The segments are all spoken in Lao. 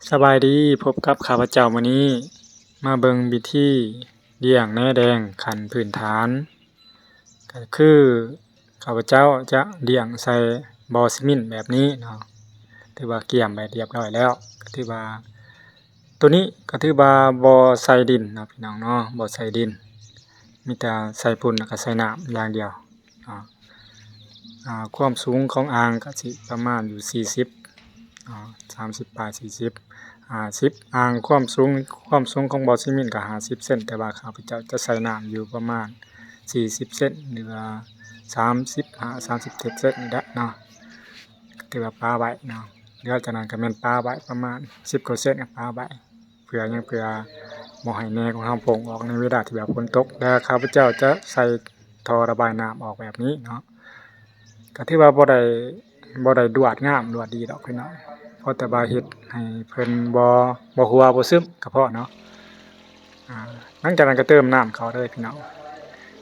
ສະບາຍດີ, ພົບກັບຂ້າພະເຈົ້າມື້ນີ້ ມາເບິ່ງວິທີລ້ຽງແໜແດງຂັ້ນພື້ນຖານ. ກໍຄືຂ້າພະເຈົ້າຈະລ້ຽງໃສ່ບໍ່ຊີເມັນແບບນີ້ເນາະ, ຖືວ່າກຽມໄວ້ຮຽບຮ້ອຍແລ້ວ. ກໍຖືວ່າ ໂຕນີ້ກໍຖືວ່າບໍ່ໃສ່ດິນເນາະ ພີ່ນ້ອງເນາະ, ບໍ່ໃສ່ດິນ, ມີແຕ່ໃສ່ຝຸ່ນ ແລ້ວກໍໃສ່ນ້ຳຢ່າງດຽວເນາະ. ອາ ຄວາມສູງຂອງອ່າງກໍຊິປະມານຢູ່ສີ່ສິບເນາະ, ສາມສິບປາຍ ສີ່ສິບ ຫ້າສິບ ອ່າງຄວາມສູງ, ຄວາມສູງຂອງບໍ່ຊີເມັນກໍຫ້າສິບເຊັນ, ແຕ່ວ່າຂ້າພະເຈົ້າຈະໃສ່ນ້ຳຢູ່ປະມານສີ່ສິບເຊັນ ຫຼືວ່າສາມສິບຫ້າ ສາມສິບເຈັດເຊັນນີ້ແຫຼະເນາະ, ຖືວ່າປະໄວ້ເນາະ. ເຫຼືອຈາກນັ້ນກໍແມ່ນປະໄວ້ປະມານສິບກວ່າເຊັນ ກໍປະໄວ້ ເພື່ອຫຍັງ? ເພື່ອບໍ່ໃຫ້ແໜຂອງເຮົາໂປ່ງອອກໃນເວລາທີ່ວ່າຝົນຕົກ. ແລະ ຂ້າພະເຈົ້າຈະໃສ່ທໍ່ລະບາຍນ້ຳອອກແບບນີ້ເນາະ, ກໍຖືວ່າບໍ່ໄດ້ ບໍ່ໄດ້ລວດງາມລວດດີດອກພີ່ນ້ອງ, ພໍແຕ່ວ່າເຮັດໃຫ້ເພິ່ນບໍ່ ບໍ່ຮົ່ວບໍ່ຊຶມກໍພໍເນາະ. ອາ ຫຼັງຈາກນັ້ນກໍເຕີມນ້ຳເຂົ້າເລີຍພີ່ນ້ອງ.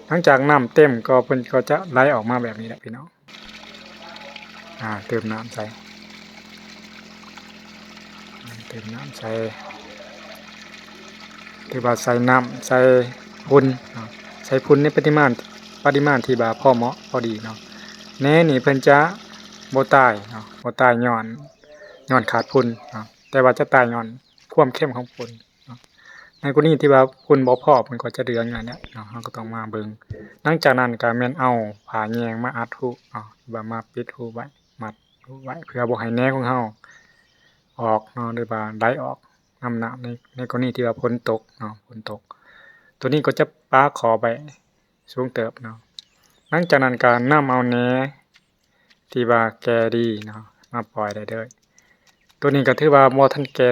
ຫຼັງຈາກນ້ຳເຕັມກໍ ເພິ່ນກໍຈະໄຫຼອອກມາແບບນີ້ແຫຼະພີ່ນ້ອງ. ອາ ເຕີມນ້ຳໃສ່ ເຕີມນ້ຳໃສ່ ຖືວ່າໃສ່ນ້ຳ ໃສ່ຝຸ່ນເນາະ, ໃສ່ຝຸ່ນໃນປະລິມານ ປະລິມານທີ່ວ່າພໍເໝາະພໍດີເນາະ. ແໜນີ້ເພິ່ນຈະບໍ່ຕາຍເນາະ, ບໍ່ຕາຍຍ້ອນ ຍ້ອນຂາດຝຸ່ນເນາະ, ແຕ່ວ່າຈະຕາຍຍ້ອນຄວາມເຄັມຂອງຝຸ່ນເນາະ. ໃນກໍລະນີທີ່ວ່າຝຸ່ນບໍ່ພໍ ເພິ່ນກໍຈະເຫຼືອຢູ່ນັ້ນແຫຼະເນາະ, ເຮົາກໍຕ້ອງມາເບິ່ງ. ຫຼັງຈາກນັ້ນກໍແມ່ນເອົາຜ້າແຍງມາອັດຮູເນາະ, ທີ່ວ່າມາປິດຮູໄວ້ ມັດຮູໄວ້ ເພື່ອບໍ່ໃຫ້ແໜຂອງເຮົາອອກເນາະ ຫຼືວ່າໄຫຼອອກນຳນ້ຳ ໃນ ໃນກໍລະນີທີ່ວ່າຝົນຕົກເນາະ, ຝົນຕົກ. ໂຕນີ້ກໍຈະປະຂອບໄວ້ສູງເຕີບເນາະ. ຫຼັງຈາກນັ້ນກໍນຳເອົາແໜທີ່ວ່າແກ່ດີເນາະ ມາປ່ອຍໄດ້ເລີຍ. ໂຕນີ້ກໍຖືວ່າບໍ່ທັນແກ່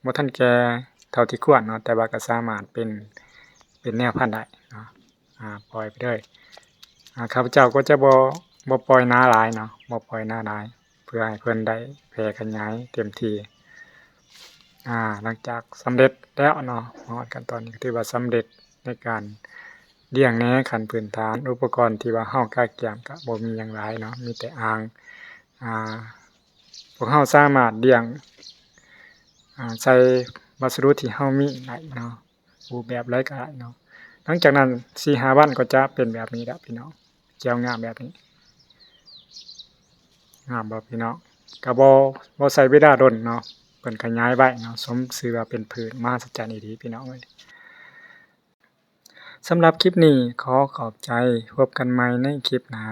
ບໍ່ທັນແກ່ເທົ່າທີ່ຄວນເນາະ, ແຕ່ວ່າກໍສາມາດເປັນ ເປັນແນວພັນໄດ້ເນາະ. ອາ ປ່ອຍໄປເລີຍ. ອາ ຂ້າພະເຈົ້າກໍຈະບໍ່ ບໍ່ປ່ອຍໜາຫຼາຍເນາະ, ບໍ່ປ່ອຍໜາຫຼາຍ ເພື່ອໃຫ້ເພິ່ນໄດ້ແຜ່ຂະຫຍາຍເຕັມທີ່. ອາ ຫຼັງຈາກສຳເລັດແລ້ວເນາະ, ມາຮອດຂັ້ນຕອນນີ້ກໍຖືວ່າສຳເລັດໃນການລ້ຽງແໜຂັ້ນພື້ນຖານ. ອຸປະກອນທີ່ວ່າເຮົາກະກຽມກະບໍ່ມີຫຍັງຫຼາຍເນາະ, ມີແຕ່ອ່າງ. ອາ ພວກເຮົາສາມາດລ້ຽງ ອາ ໃສ່ວັດສະດຸທີ່ເຮົາມີໄດ້ເນາະ, ຮູບແບບໃດກໍໄດ້ເນາະ. ຫຼັງຈາກນັ້ນສີ່ຫ້າວັນກໍຈະເປັນແບບນີ້ແຫຼະພີ່ນ້ອງ, ຂຽວງາມແບບນີ້. ງາມບໍ່ພີ່ນ້ອງ? ກໍບໍ່ ບໍ່ໃຊ້ເວລາດົນເນາະ, ເພິ່ນຂະຫຍາຍໄວເນາະ, ສົມຊື່ວ່າເປັນພືດມະຫັດສະຈັນອີ່ຫຼີພີ່ນ້ອງເອີຍ. ສຳລັບຄລິບນີ້ຂໍຂອບໃຈ, ພົບກັນໃໝ່ໃນຄລິບໜ້າ.